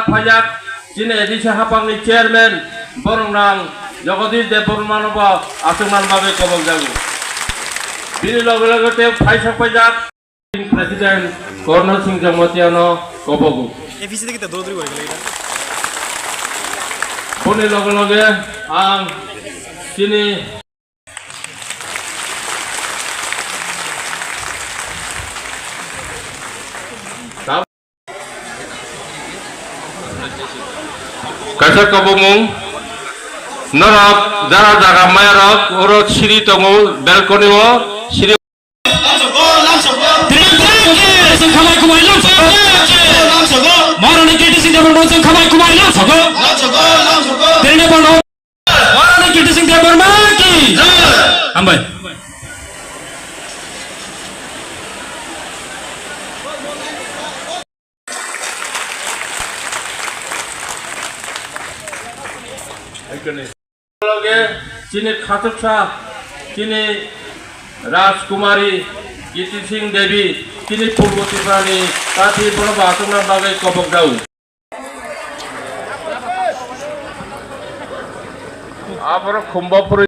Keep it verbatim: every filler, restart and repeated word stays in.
Phajak chini A D C hapangni chairman borok nang Jagadish Debbarma no bo achukna bagwi kobok jago. Bini loge loge tei phaisa phajak President Korno Singh Jamatia no kobogo. A P C de kita dodri wai gele kita. Boni loge loge ang chini Kaisa kobomung norok jara jaga mayarok oro siri tongo balcony o siri. Khamai kumai lamsok. Maharani K T C Debbarma sing khamai kumai lamsok. Tini bono Maharani K T C Debbarma ki. Hambai. Loge chini khachuksa chini Rajkumari Kiti Singh Devi chini Purbo Tripurani kathi bono bachukna bagwi kobok dao. Aboro khumbo puri